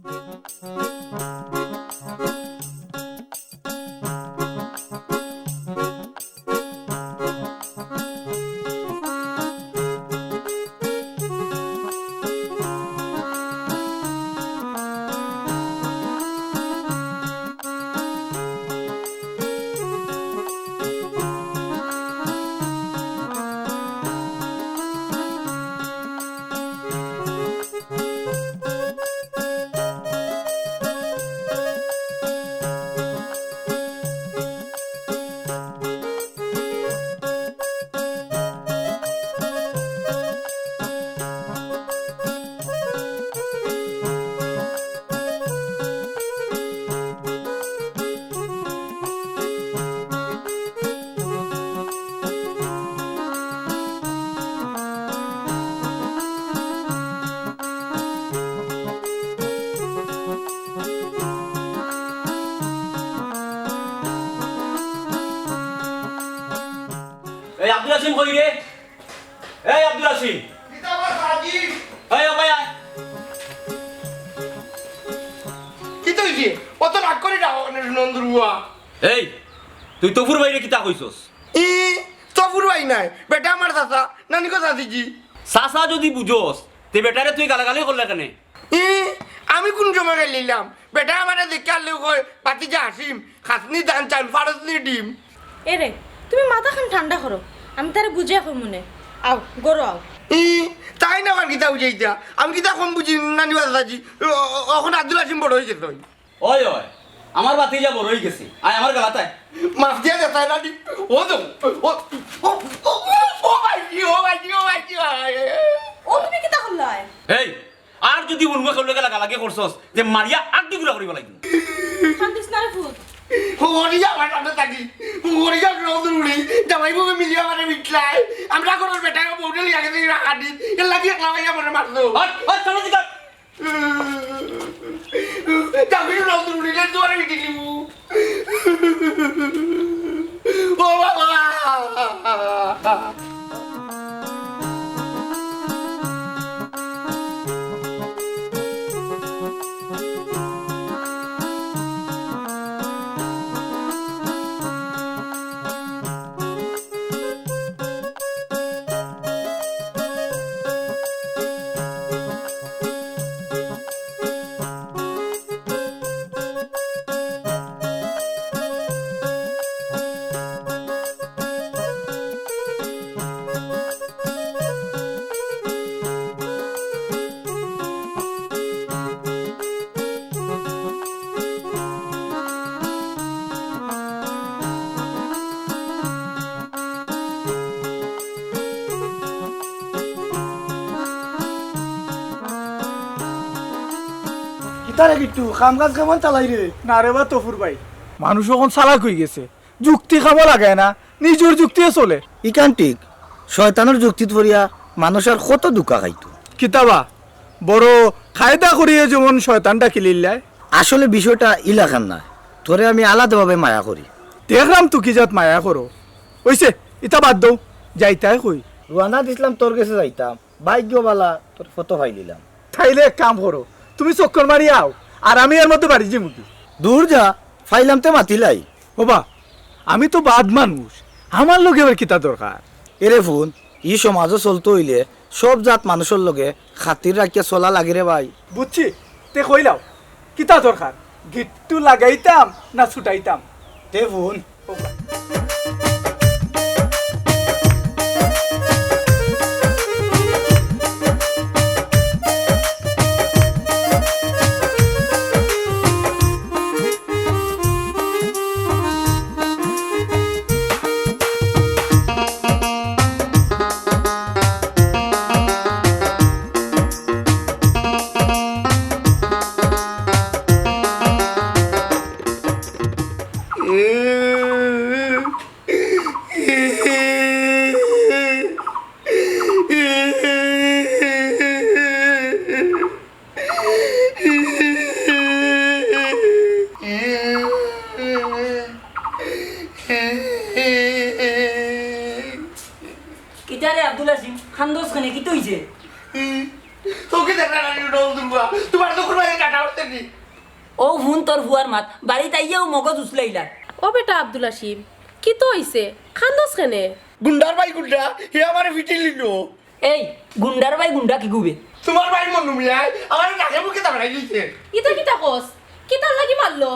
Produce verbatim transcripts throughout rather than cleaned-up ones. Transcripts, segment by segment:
এই আব্দুল হাসিম কই রে? এই আব্দুল হাসিম। কিতা বা সাজি? এই ও ভাই আয়। কিতা অইছে? অত রাগ করি ডাকো কেনে নন্দুর বুয়া? এই, তুই তফুর ভাইরে কিতা কইছস? ই, তফুর ভাই নায়, বেটা আমার চাচা, নানিকো চাচিজি। চাচা যুদি বুঝস, তে বেটারে তুই গালাগালি করলে কেনে? ই, আমি কুন সময় গাইলাম? বেটা আমারে দেখিয়া আল্লেও কয়, "ভাতিজা হাসিম, খাসনি ধান চাউল, ফারসনি ডিম।" এরে, তুমি মাথাখান ঠান্ডা করো, আমি তারে বুঝিয়া কইমুনে। আও, ঘরো আও। ই, তাইন আমার কিতা বুঝাইতা? আমি কিতা কম বুঝি, নানি বা চাচাজি? অ-, অ-, অখন আব্দুল হাসিম বড় অইগেছে। ওই, ওই, আমার ভাতিজা বড় অইগেছে। আয়, আমার গালাত আয়। মাফ দিয়া দে, তাই নানি। ও তো, ও, ও, ও, ও, ও ভাইজি, ও ভাইজি, ও ভাইজি, আয়। ও তুমি কিতা করলায়? এই, আর যুদি অন্য কেউর লগে লাগালাগি করছস, তে মারিয়া আড্ডি গুড়া করি ফালাই দিমু। কান্দিস না রে ফুত। হরিয়া আমার সামনে থাকি। হরিয়া রোদ উড়ি, জামাই বউ মিলিয়া আমারে মিটলায়। আমরা ঘরর বেটা বউরে লিয়া গেছে ইরা খানি। এর লাগি একলা ভাই আমারে মারলো। হট, হট, সামনে দিকে হট। জামাই রোদ উড়ি, লে তোমারে মিটি দিমু। ও বাবা। কিতা রে গিট্টু, কাম কাজ কেমন চালাই রে? না রে বা তফুর ভাই, মানুষ অখন চালাক অইগেছে, যুক্তি কামো লাগায় না, নিজর যুক্তিয়ে চলে। ইখান ঠিক, শয়তানর যুক্তিত পড়িয়া মানুষ আর কত ধুকা খাইতো। কিতা বা, বড় কায়দা করিয়া যেমন শয়তান ডাকিলিলায়। আসলে বিষয়টা ইলাখান নায়, তোরে আমি আলাদাভাবে মায়া করি। দেখরাম তো কি জাত মায়া করো। অইছে, ইতা বাদ দেও, যাইতায় কই? রওয়ানা দিছলাম তোর গেছে যাইতাম, ভাইগ্য ভালা তোর ফটো পাইলিলাম। তাইলে এক কাম করো, তুমি চক্কর মারি আও, আর আমি এর মধ্যে বাড়ি যাইমুগি। দূর যা, পাইলাম তে মাতিলাই। ওবা, আমি তো বাদ মানুষ, আমার লগে আবার কিতা দরকার? এরে ফুন, ই সমাজো চলতো অইলে সব জাত মানুষর লগে খাতির রাখিয়া চলা লাগে রে ভাই। বুঝছি, তে কইলাও, কিতা দরকার? গিট্টু লাগাইতাম না ছুটাইতাম? তে ফুন। কিতা রে আব্দুল হাসিম, কান্দস কেনে? কিতা অইছে? চউখে দেখরায় না নি, সুনন্দর ফুয়া? তুমার চউখর মাঝে কাটা উঠছে নি? অউ হুন তোর ফুয়ার মাত, বাড়িত আইয়াউ মগজ উছলাইলার। ও বেটা আব্দুল হাসিম, কিতা অইছে? কান্দস কেনে? গুন্ডার ভাই গুন্ডা, হে আমারে ফিটিলিলো। এই, গুন্ডার ভাই গুন্ডা কিগু বে? তুমার ভাই মনু মিয়ায় আমারে নাকে মুখে থাপড়াই দিছে। ইতা কিতা কস? কিতার লাগি মারলো?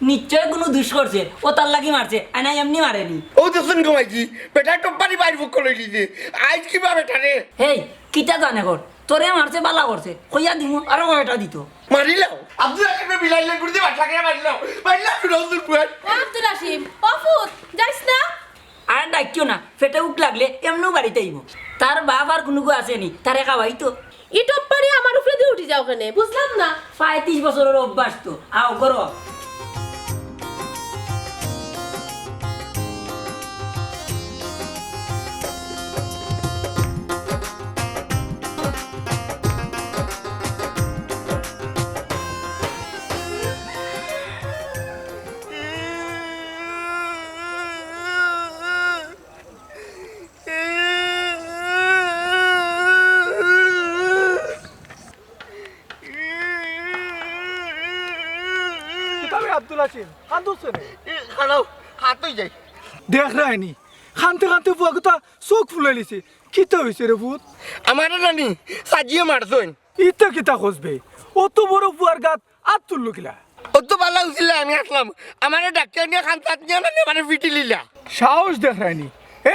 নিশ্চয় কুনু দুষ করছে, অতার লাগি মারছে, আয়না এমনে মারেনি। অউ দেখছইন গো মাইজি, বেটায় টপ্পারি বাইর বুক করি দিছে। আইজ কিবা বেটারে? হেই, কিতা জানে কর, তোরে মারছে বালা করছে, কইয়া দিমু আরো কয়টা দিতো। মারিলাও, আব্দুল হাসিমরে বিলাইলে গুড়ি দি বাটলা করে মারিলাও, মারিলাও সুনন্দর ফুয়ায়। ও আব্দুল হাসিম, ও ফুত, যাইস না। আর ডাকিও না, পেটে ভুক লাগলে এমনেউ বাড়িত আইবো। তার বাপ আর কুনুগু আছে নি, তারে খাওয়াইতো। ই টপ্পারি আমার উপরে দি উঠি যাও কেনে, বুঝলাম না। পঁয়ত্রিশ বছরর অভ্যাস তো, আও করো। কিতা বে আব্দুল হাসিম, কান্দস কেনে? এ, খাড়াও, হাত অই যাই। দেখরায় নি, কানতে কানতে ফুয়াগুতা চউখ ফুলাইলিছে। কিতা অইছে রে ফুত? আমারে নানি সাজিয়ে মারছইন। ইতা কিতা কস বে? অত বড় ফুয়ার গাত আত তুললো কিলা? অত বালা উছিলা আমি আছলাম, আমারে ডাকিয়া নিয়া কান্দাত নিয়া নানি আমারে ফিটিলিলা। সাহস দেখরায় নি।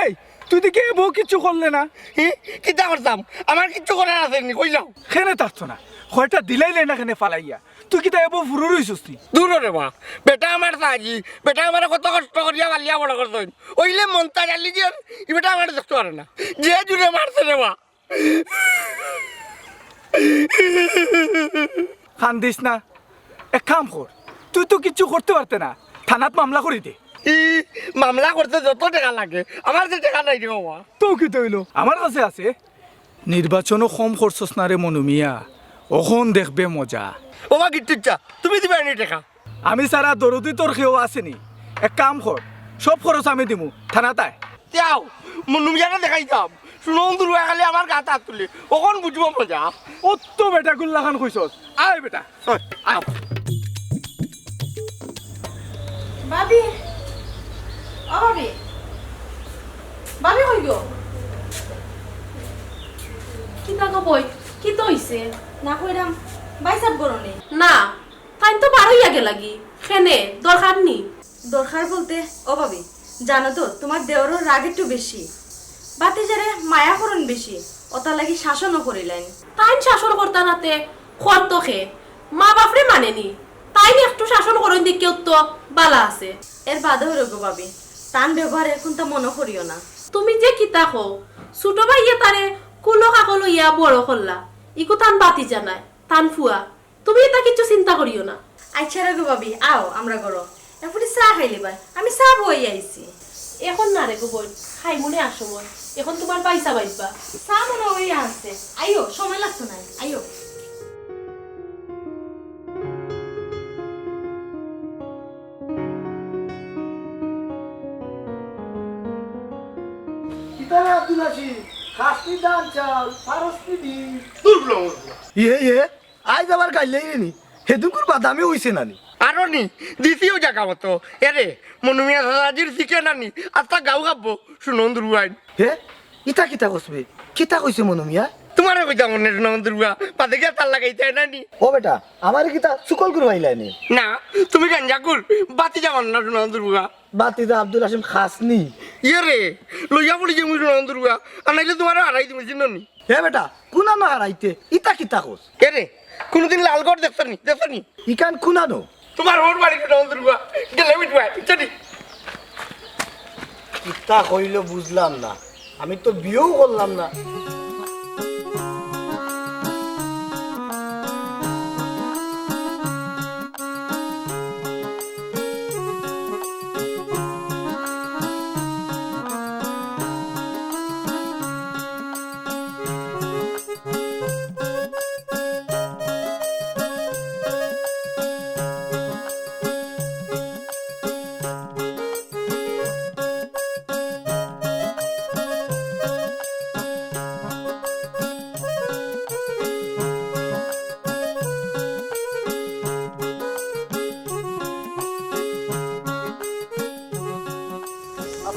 এই, তুই দেখি এবো কিচ্ছু করলে না। হি? কিতা করতাম? আমার কিচ্ছু করার আছে নি, কইলাও। কেনে থাকতো না, কয়টা দিলাইলে না কেনে ফালাইয়া। তুই কিতা এবো ফুরু রইছস নি? দুরো রে বা, বেটা আমার সাজি, বেটা আমারে কত কষ্ট করিয়া পালিয়া বড় করছইন। অইলে মন্তাজ আলী যে, ই বেটা আমারে দেখতো পারে না। যে জুরে মারছে রে বা। কান্দিস না, এক কাম কর, তুই তো কিচ্ছু করতে পারতে না, থানাত মামলা করি দে। ই মামলা করতে যত টেকা লাগে, আমার যে টেকা নাই রে বাবা। তো কিতা অইলো, আমার কাছে আছে। নির্বাচনো কম খরচস না রে মনু মিয়া, অখন দেখবে মজা। ওবা গিট্টুচ্চা, তুমি দিবায় নি টেকা? আমি ছাড়া দরদি তোর কেউ আছে নি? এক কাম কর, সব খরচ আমি দিমু, থানাত আয়। যাও, মনু মিয়ারে দেখাইতাম, সুনন্দর ফুয়া খালি আমার গাত আত তুলে, অখন বুঝবো মজা। অত বেটাগুর লাখান কইছস, আয় বেটা, আয়, আয়। ভাবি, ও ভাবি, ভাবি কই গো? কিতা গো বইন, কিতা অইছে? না কইরাম, ভাইসাব ঘরো নি? না, তাইন তো বার অইয়া গেলাগি। কেনে, দরকার নি? দরকার বলতে, ও ভাবি, জানো তো, তুমার দেওরর রাগ একটু বেশি। ভাতিজারে মায়া করইন বেশি, অতার লাগি শাসনও করিলাইন। তাইন শাসন করতা নাতে, করতো কে? মা বাপরে মানে নি। তাইন একটু শাসন করইন দেখিয়াউ তো বালা আছে। এর বাদে অইলো গো ভাবি, তান ব্যবহারে কুন্তা মনো করিও না। তুমি যে কিতা কও, ছুটো ভাইয়ে তারে কুলো কাকো লইয়া বড় করলা, ইগু তান ভাতিজা নায়, তান ফুয়া। তুমি ইতা কিচ্ছু চিন্তা করিও না। আইচ্ছা রে গো ভাবি, আও আমরা ঘরো। এখনই চা খাইলিবায়, আমি চা বওয়াই আইছি। এখন না রে গো বইন, খাইমুনে আসময়। এখন তুমার ভাইসাব আইবা। চা মনো অয় আছে, আইও, সময় লাগতো নায়, আইও। কিতা রে আব্দুল হাসিম, খাসনি ধান চাউল, পারসনি ডিম? দূর বলো, আমার বলো। ইয়ে, ইয়ে, আইজ আবার গাইল্লাইরে নি? হেদিনকুর বাদামি অইছে না নি? আরো নি, দিছিও জাগা মতো। এরে, মনু মিয়া চাচাজির চিকেন আনি, আস্তা গাউ খাবো, সুনন্দর ফুয়াইন। হে? ইতা কিতা কস বে? কিতা কইছে মনু মিয়া? তুমারে কইতাম অনে সুনন্দর ফুয়া, বাদে গিয়া তার লাগাইতে না নি? ও বেটা, আমারে কিতা চুকল করবাইলায় নি? না, তুমি গাঞ্জাকুর, ভাতিজা অনে সুনন্দর ফুয়া। ভাতিজা আব্দুল হাসিম খাসনি? ইয়ে রে, লইয়া পড়ি যাইমু সুনন্দর ফুয়া, আর নাইলে তুমারে হারাই দিমু, চিনো নি? হে বেটা, কুনানো হারাইতে? ইতা কিতা কস? এরে, কুনুদিন লালগড় দেখছো নি? দেখছো নি? ইখান কুনানো? তুমার হউর বাড়ি সুনন্দর ফুয়া, গেলে মিটবায়, বুঝছো নি? কিতা কইলো বুঝলাম না, আমি তো বিয়েও করলাম না।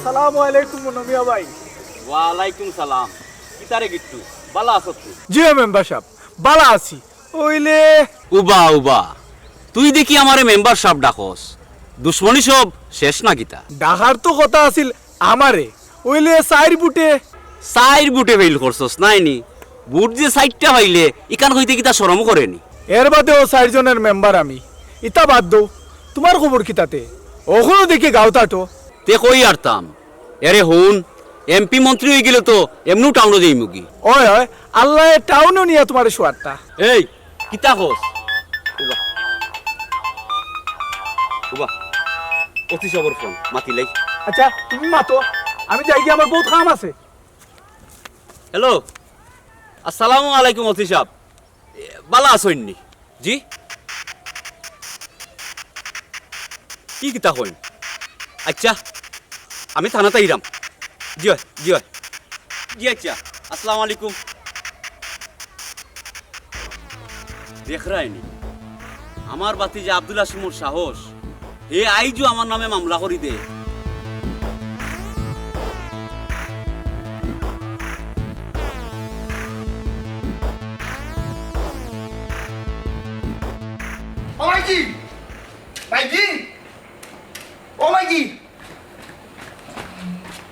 সালামু আলাইকুম মনমিয়া ভাই। ওয়ালাইকুম সালাম। কিতারে গিট্টু, বালা আছস তুই? জি মেম্বার সাব, বালা আছি। অইলে উবা, উবা, তুই দেখি আমারে মেম্বার সাব ডাকস, দুশমনি সব শেষ না কিতা? ডাকার তো কথা আছিল আমারে, অইলে চাইর ভুটে। চাইর ভুটে ফেইল করছস নায় নি? ভুট যে চাইরটা পাইলে, ইখান কইতে কিতা শরম করে নি? এর বাদেও চাইর জনর মেম্বার আমি। ইতা বাদ দেও, তুমার খবর কিতা তে? অখনো দেখি গাউত আটো। তে কই আরতাম? এরে হুন, এমপি মন্ত্রী অইগেলে তো এমনেউ টাউনো যাইমুগি। অয়, অয়, আল্লায় টাউনো নিয়া তুমারে শুয়ারতা। এই, কিতা কস? উবা। উবা। অতি সবর ফোন, মাতিলাই। আচ্ছা, তুমি মাতো, আমি যাইগি, আমার বউত কাম আছে। হ্যালো, আসসালামু আলাইকুম ওসি সাব। এ, বালা আছইন নি? জি? কি কিতা কইন? আচ্ছা, আমি থানাত আইরাম। জি অয়, জি অয়। জি আচ্ছা, আসসালামু আলাইকুম। দেখরায়নি, আমার ভাতিজা আব্দুল হাসিমর সাহস, হে আইজও আমার নামে মামলা করি দে। ও ভাইজি, ভাইজি, ও ভাইজি,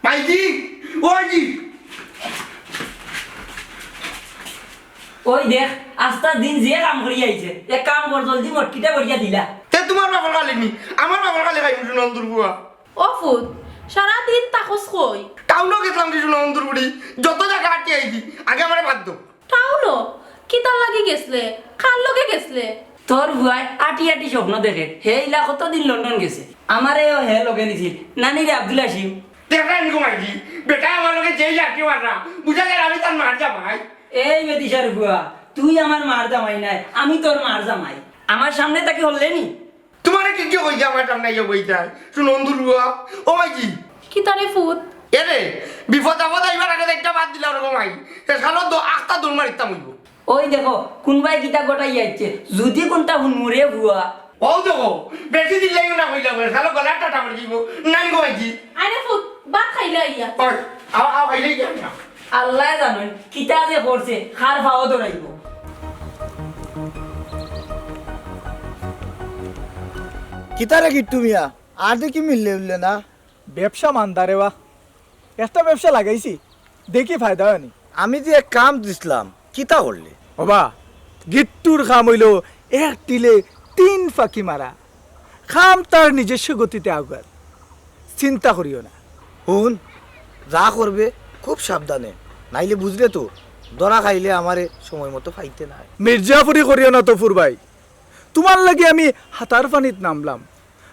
ভাইজি, ও ভাইজি। ওই দেখ, আস্তা দিন যে কাম করি আইছে, এক কাম কর, জলদি মটকিটা করিয়া দিলা। তে তুমার বাপর খালি নি, আমার বাপর খালি খাই উঠু নন্দুর বুয়া। ও ফুত, সারা দিন থাকস কই? টাউনো গেছলাম কিছু নন্দুর বুড়ি, যত জাগা আটি আইছি, আগে আমারে বাদ দেও। টাউনো? কিতার লাগি গেছলে? কার লগে গেছলে? তোর বুয়ায় আটি আটি স্বপ্ন দেখে, হে ইলা কতদিন লন্ডন গেছে। আমারেও হে লগে নিছিল, নানি রে আব্দুল হাসিম। দেখরা নি গো মাইজি, বেটায় আমার লগে যেই লাঠি মাররা, বুঝা যায় আমি তার মার জামাই। এই বেদিশার বুয়া, তুই আমার মার জামাই নায়, আমি তোর মার জামাই। আমার সামনে তাকি হল্লে নি? তুমারে কে কে কইছে আমার সামনে আইয়া বইতায়? শুনো, অন্ধুর বুয়া, ও মাইজি। কিতা রে ফুত? এরে, বিপদ আপদ আইবার আগে একটা বাদ দিলা ওরকম আই। হে শালো দো-, আখতা দৌড় মারিতাম অইবো। ওই দেখো, কুনবায় কিতা গটাই আইছে, যুদি কুনতা হুনমু রে বুয়া। ও দেখো, বেশি দিন লাগি না কইলা বলে, শালো গলা টাটা মারি দিব। নাই গো মাইজি। আরে ফুত, ভাত খাইলা আইয়া। ওই, আও, আও, খাইলে কি না? আল্লায় জানইন, কিতা যে করছে, কার পাও ধরাইবো। কিতা রে গিট্টু মিয়া, আর দেখি মিললে উললে না? ব্যবসা মান্দা রে বা। একটা ব্যবসা লাগাইছি, দেখি ফায়দা অয়নি। আমি যে এক কাম দিছলাম, কিতা করলে? ওবা, গিট্টুর কাম অইলো এক টিলে তিন পাখি মারা। কাম তার নিজস্ব গতিতে আগুয়ার। চিন্তা করিও না। হুন, যা করবে খুব সাবধানে, নাইলে বুঝলে তো, ধরা খাইলে আমারে সময় মতো পাইতে নায়। মির্জাফুরি করিও না তফুর ভাই, তুমার লাগি আমি হাতার পানিত নামলাম,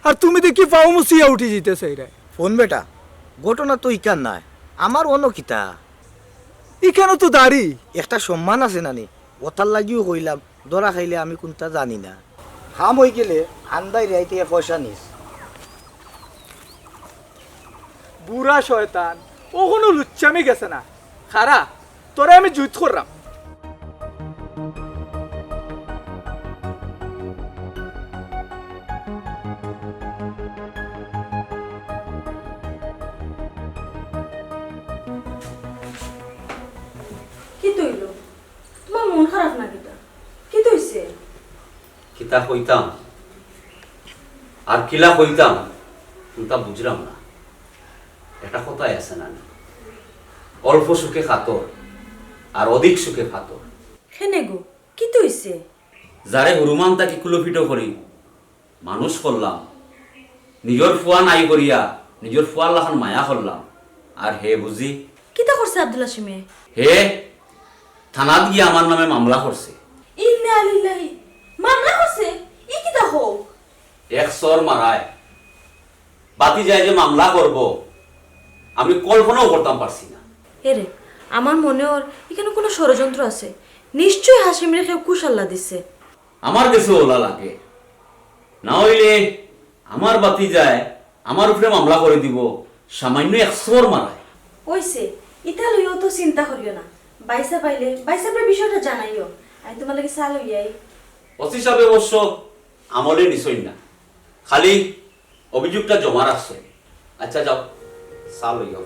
আর তুমি দেখি পাও মুছিয়া উঠি যিতে চাইরায়। হুন বেটা, ঘটনা তো ইখান নায়, আমার অন্য কিতা। ইখানও তো দাড়ি। একটা সম্মান আছে নানি, ওটার লাগিও কইলাম, ধরা খাইলে আমি কুনতা জানি না। কাম অইগেলে আন্দাই রেইতে পয়সা নিস। বুড়া শয়তান, অখনো লুচ্চামি গেছে না। খারা, তোরে আমি জুইত কররাম। কিতা অইলো? তুমার মন খারাপ না কিতা? কিতা অইছে? কিতা কইতাম আর কিলা কইতাম, কুনতা বুঝরাম না। একটা কথাই আছে না নি, অল্প সুখে কাতর আর অধিক সুখে ফাতর। কেনে গো, কিতা অইছে? যারে হুরুমান থাকি কুলোপিটো করি মানুষ করলাম, নিজর ফুয়া নাই করিয়া নিজর ফুয়ার লাখান মায়া করলাম, আর হে বুঝি। কিতা করছে আব্দুল হাসিমে? হে থানাত গিয়া আমার নামে মামলা করছে। ইন্না লিল্লাহি। মামলা করছে? ই কিতা কও? এক চর মারায় ভাতিজায় যে মামলা করবো, আমি কল্পনাও করতাম পারছি না। এরে, আমার মনে অর ইখানো কুনু ষড়যন্ত্র আছে। নিশ্চয় হাসিমরে কেউ কুশাল্লা দিছে। আমার গেছে অলা লাগে। না অইলে আমার ভাতিজায় আমার উপরে মামলা করি দিবো, সামান্য এক চর মারায়। অইছে, ইতা লইয়াও তো চিন্তা করিও না। ভাইসাব আইলে ভাইসাবরে বিষয়টা জানাইও। আমি তুমার লাগি চা লইয়া আই। ওসি সাবে অবশ্য আমলে নিছইন না, খালি অভিযোগটা জমা রাখছইন। আচ্ছা, যাও, চা লইও।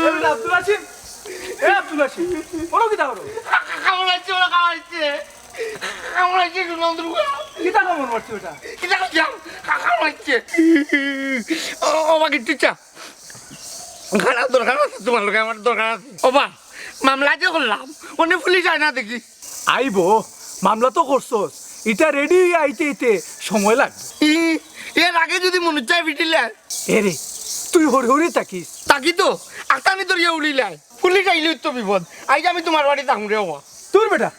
এ বেটা আব্দুল হাসিম, এ আব্দুল হাসিম, ওরা কিতা করো? কামড়াইছে, ওরা কামড়াইছে। কামড়াইছে, শুনলাম দুর্গা। কিতা কামড় মারছে ওটা? কিতা করছিলাম? কামড়াইছে। ও, ও, বাকি টিচা। খারাপ দরকার আছে তোমার লগে, আমার দরকার আছে। ও বা, মামলা যে করলাম, অনে পুলিশ আয় না দেখি। আইবো, মামলা তো করছস, ইটা রেডি অইয়া আইতে আইতে সময় লাগবো। ই, এর আগে যদি মনে চায় পিটিলে। এরে, তুই হরি হরি থাকিস। তাকি তো, আক্তানি ধরিয়া উড়িলাই। পুলিশ আইলে তো বিপদ। আইজ আমি তোমার বাড়ি থাকমু রে বাবা। তোর বেটা,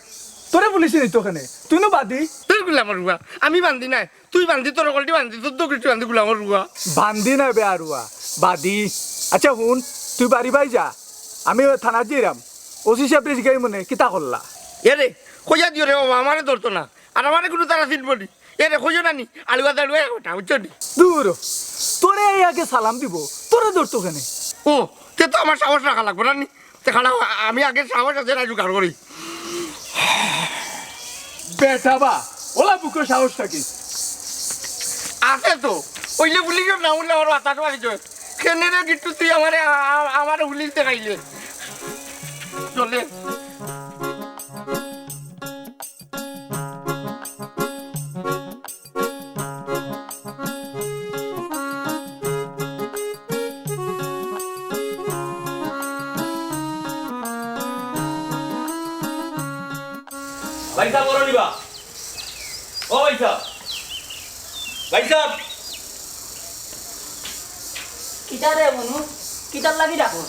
তোরে পুলিশে নিতো কেনে? তুই নু বাদী। তোর গুলামর রুয়া, আমি বান্দি নায়। তুই বান্দি, তোর অকলটি বান্দি, তোর দোকলটি বান্দি গুলামর রুয়া। বান্দি নায় বে আরুয়া, বাদী। আচ্ছা হুন, তুই বাড়ি বাই যা, আমি অউ থানাত যাইরাম। ওসি সাবরে জিগাইমু নে, কিতা করলা? এরে, কইয়া দিও রে বাবা, আমারে ধরতো না। আর আমারে কুনু তারা চিনবো নি। এরে, কইও না নি, আলুয়া দালুয়া এক বেটা, বুঝছো নি? দূর, তোরে এই আগে সালাম দিবো, তোরে ধরতো কেনে? ও, তে তো আমার সাহস রাখা লাগবো না নি? তে খাড়া, আমি আগে সাহস আছে না জোগাড় করি। বেটা বা, ওলা বুকো সাহস থাকিস। আছে তো, অইলে পুলিশর নাম উঠলে আমার মাথাত মারি যায়। কেনে রে গিট্টু, তুই আমারে, আ-, আ-, আমারে পুলিশ দেখাইলে। চলে। ভাইসাব, বড় নিবা। ও ভাইসাব। ভাইসাব। কিতা রে মনু? কিতার লাগি ডাকো?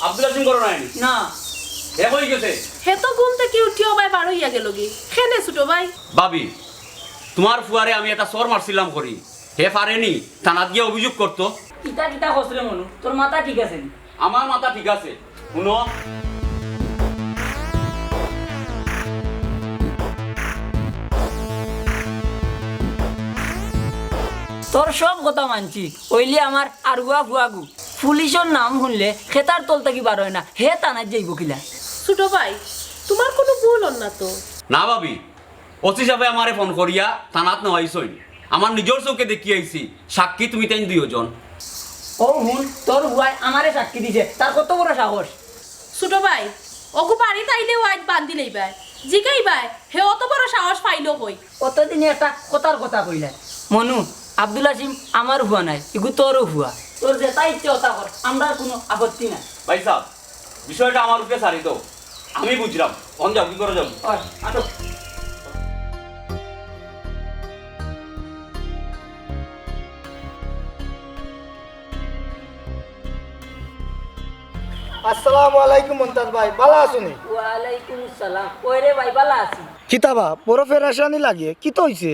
আব্দুল হাসিম ঘরো নাই নি? না। হে কই গেছে? হে তো ঘুম থাকি উঠিয়া বায় বার অইয়া গেলগি। কেনে ছোট ভাই? ভাবি, তোমার ফুয়ারে আমি একটা চড় মারছিলাম করি। হে পারেনি, থানাত গিয়া অভিযোগ করতো। ইতা কিতা কস রে মনু? তোর মাথা ঠিক আছে নি? আমার মাথা ঠিক আছে। হুনো। তোর সব কথা মানছি, অইলে আমার আরুয়া ফুয়াগু পুলিশর নাম হুনলে খেতার তল থাকি বার অয় না, হে থানাত যাইবো কিলা? ছোট ভাই, তোমার কুনু ভুল অর না তো? না ভাবি, ওসি সাবে আমারে ফোন করিয়া থানাত নেওয়াইছইন। আমার নিজর চউখে দেখি আইছি, সাক্ষী তুমি তাইন দুইওজন। ও হুন, তোর ফুয়ায় আমারে সাক্ষী দিছে, তার কত বড় সাহস! ছোট ভাই, অগু বাড়িত আইলেও আইজ বান্দি লইবায়, জিগাইবায়, হে অত বড় সাহস পাইলো কই? অতদিনে একটা কথার কথা কইলায়। মনু, আব্দুল হাসিম আমার ফুয়া নায়, ইগু তোরও ফুয়া। তোর যেতা ইচ্ছা অতা কর, আমরার কুনু আপত্তি নাই। ভাইসাব, বিষয়টা আমার উপরে ছাড়ি দেও, আমি বুঝরাম। অখন যাও, কি করো যাও। অয়, আটো। আসসালামু আলাইকুম মন্তাজ ভাই, ভালা আছো নি? ওয়ালাইকুম আসসালাম। ওই রে ভাই, ভালা আছি। কিতা বা, বড় পেরেশানি লাগে, কিতা অইছে?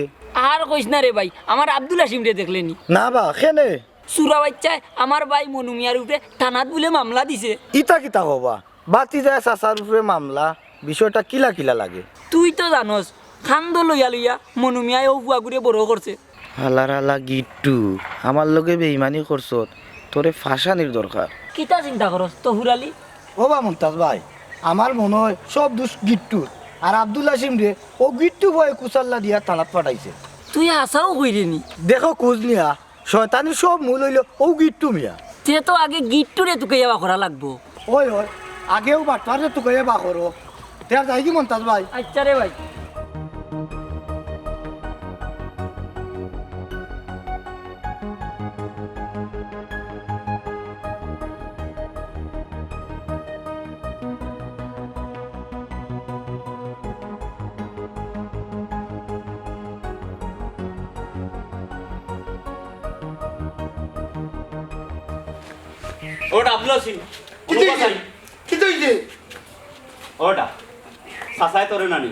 আর কইস না রে ভাই, আমার আব্দুল হাসিমরে দেখলে নি? না বা, কেনে? চুরা বাইচ্চায় আমার ভাই মনু মিয়ার উপরে থানাত বুলে মামলা দিছে। ইতা কিতা কও বা? ভাতিজায় চাচার উপরে মামলা, বিষয়টা কিলা কিলা লাগে? তুই তো জানোস, কান্দো লইয়া লইয়া মনু মিয়ায় অউ ফুয়াগুরে বড় করছে। হালার হালা গিট্টু, আমার লগে বেইমানি করছত, তোরে ফাঁসানির দরকার। কিতা চিন্তা করস তো হুরালি? ও বা মন্তাজ ভাই, আমার মনো অয় সব দুষ গিট্টুর। আর আব্দুল হাসিমরে অউ গিট্টু ফুয়ায় কুচাল্লা দিয়া থানাত পাঠাইছে। তুই হাছাউ কইরে নি? দেখো খুজ নিয়া, শয়তানির সব মূল অইলো অউ গিট্টু মিয়া। তে তো আগে গিট্টুরে তুকাইয়া বার করা লাগবো। অয়, অয়, আগে অউ বাটপাররে তুকাইয়া বার করো। তে আর যাইগি মন্তাজ ভাই? আইচ্ছা রে ভাই। ওটা আব্দুল হাসিম। কিতা অইছে? কিতা অইছে? ওটা চাচায় তোরে নানি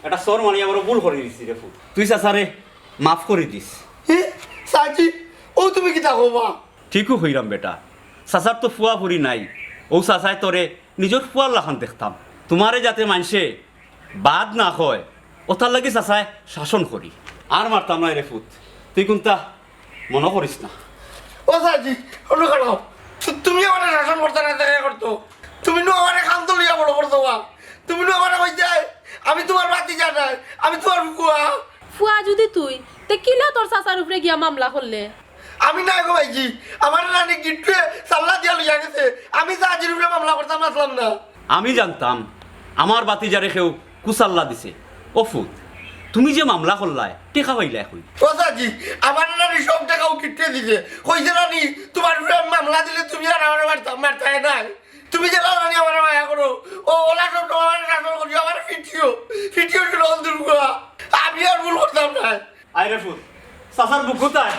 একটা চড় মারিয়া বড় ভুল করি দিছি রে ফুত। তুই চাচারে মাফ করি দিস। হে, চাচি, অউ তুমি কিতা কও বা? ঠিকউ কইরাম বেটা, চাচার তো ফুয়া ফুরি নাই, অউ চাচায় তোরে নিজর ফুয়ার লাখান দেখতাম। তোমারে যাতে মানষে বাদ না কয়, অতার লাগি চাচায় শাসন করি। আর মারতাম নায় রে ফুত, তুই কুন্তা মনো করিস না। ও চাচি, অনো খাড়াও। তু-, তুমি আমারে শাসন করতায় না, তে কে করতো? তুমি নু আমারে কান্দো লইয়া বড় করছো বা। তুমি নু আমারে কইছায় আমি তুমার ভাতিজা নায়, আমি তুমার ফুয়া। ফুয়া যুদি তুই, তে কিলা তোর চাচার উপরে গিয়া মামলা করলে? আমি নায় গো ভাইজি, আমারে নানি গিট্টুয়ে চাল্লা দিয়া লইয়া গেছে। আমি চাচির উপরে মামলা করতাম নাছলাম না। আমি জানতাম আমার ভাতিজারে কেউ কুচাল্লা দিছে। ও ফুত, তুমি যে মামলা করলায়, টেকা পাইলায় কই? ও চাচি, আমারে নানি সব টেকা ও গিট্টুয়ে দিছে। কইছে নানি, তুমার উপরে আমি মামলা দিলে তুমি আর আমারে মারতা-, মারতায় নায়। তুমি যেলা নানি আমারে মায়া করো, ও অলা সব সময় আমারে শাসন করিও, আমারে পিটিও, পিটিও শুনো অন্ধুর ফুয়া। আমি আর ভুল করতাম নায়। আয় রে ফুত, চাচার বুক কোথায়?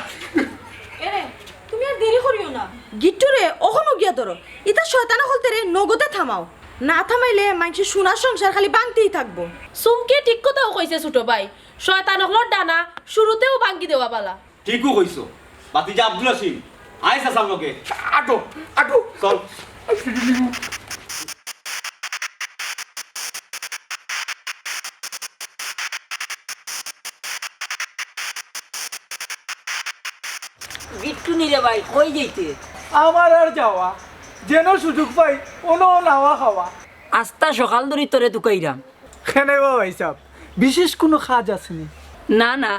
এরে, তুমি আর দেরি করিও না। গিট্টুরে, অখনউ গিয়া ধরো। ইতা শয়তান অকলতরে নগদে থামাও। না থামাইলে মানষে সোনার সংসার খালি ভাংতেই থাকবো। চুমকিয়ে ঠিক কথাউ কইছে ছোট ভাই, শয়তান অকলর ডানা শুরুতেউ ভাংগি দেওয়া ভালা। ঠিকউ কইছো। ভাতিজা আব্দুল হাসিম, আয় চাচার লগে। আটো, আটো। চল। গিট্টু নি রে ভাই, কই যাইতে? আমার আর যাওয়া, যেন সুযোগ পাই, অনো নাওয়া খাওয়া। আস্তা সকাল ধরি তোরে তুকাইরাম। কেনে বা ভাইসাব, বিশেষ কুনু কাজ আছে নি? না, না,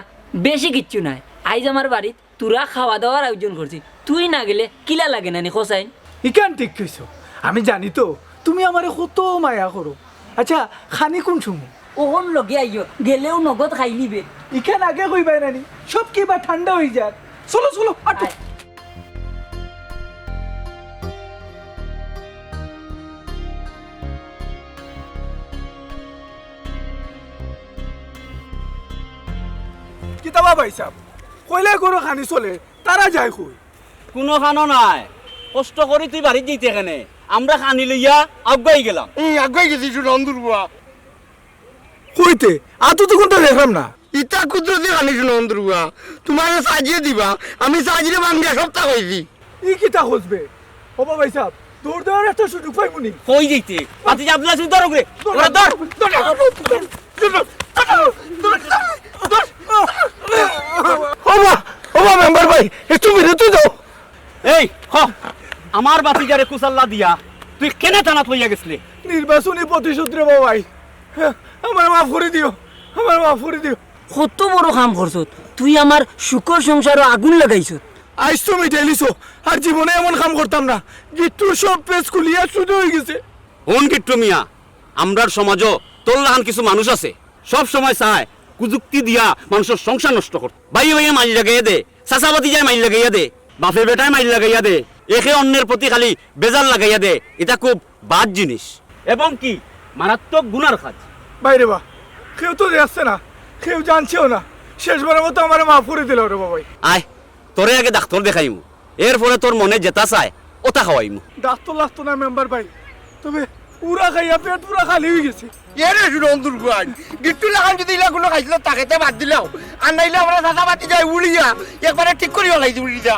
বেশি কিচ্ছু নায়। আইজ আমার বাড়িত থুড়া খাওয়া দাওয়ার আয়োজন করছি, তুই না গেলে কিলা লাগে নানি কছাইন? ইখান ঠিক কইছো, আমি জানি তো তুমি আমারে কত মায়া করো। আচ্ছা, খানি কুন সময়? অখন লগে আইও, গেলেউ নগদ খাইলিবে। ইখান আগে কইবায় নানি, সব কিবা ঠান্ডা অইযার। চলো, চলো, আটো। আয়। কিতা বা ভাইসাব, কইলে করো খানি চলে, তারা যায় কই? কুনু খানো নাই, কষ্ট করি তুই বাড়িত যাইতে কেনে, আমরা খানি লইয়া আগুয়াই গেলাম। হুম, আগুয়াই গেছি, শুনো অন্ধুর ফুয়া। কইতে? আতো তো কুন্তা দেখলাম না। ইতা কুদরতি খানি শুনো অন্ধুর ফুয়া, তুমারে সাজিয়ে দিবা, আমি সাজিয়ে ভাংগিয়া সবতা কইছি। ই কিতা কছবে? ও বা ভাইসাব, দৌড় দেওয়ার একটা সুযোগ পাইমুনি। কই যাইতে? ভাতিজা আব্দুল হাসিম ধর ওগুরে। ধর, ওরা ধর। ধর, ধর, ধর, ধর, ধর। ও বা, ও বা মেম্বার ভাই, এ তুমি রে, তুই যাও। এই, হ, আমার ভাতিজারে কুচাল্লা দিয়া তুই কেনে থানাত লইয়া গেছলে? নির্বাচনী প্রতিশোধ রে বা ভাই। আমারে মাফ করি দিও, আমারে মাফ করি দিও। কত বড় কাম করছত, তুই আমার সুখর সংসারো আগুন লাগাইছত। আইজ তো মিটাইলিছো, আর জীবনে এমন কাম করতাম না। গিট্টুর সব পেচ খুলিয়া সুদা অইগেছে। হুন গিট্টু মিয়া, আমরার সমাজো তোর লাখান কিছু মানুষ আছে, সব সময় চায় কুযুক্তি দিয়া মানষর সংসার নষ্ট করতে। ভাইয়ে ভাইয়ে মাইর লাগাইয়া দে, চাচা ভাতিজায় মাইর লাগাইয়া দে, বাপে বেটায় মাইর লাগাইয়া দে, একে অন্যের প্রতি খালি বেজার লাগাইয়া দে, ইতা খুব বাদ জিনিস এবং কি মারাত্মক গুনার কাজ। ভাইরে বা, কেউ তো দেখছে না, কেউ জানছেও না, শেষবারের মতো আমারে মাফ করি দিলাও রে বা ভাই। আয়, তোরে আগে ডাক্তর দেখাইমু, এরপরে তোর মনে যেতা চায় ওতা খাওয়াইমু। ডাক্তর লাগতো না মেম্বার ভাই, তবে উড়া খাইয়া পেট পুরা খালি অইগেছে। এরে শুনো অন্ধুর ফুয়া, গিট্টু লাখান যুদি ইলা কুনু খাইছলত থাকে তে বাদ দিলাও, আর নাইলে আমরা চাচা ভাতিজায় উড়িয়া একবারে ঠিক করি ফালাইছি উড়িয়া।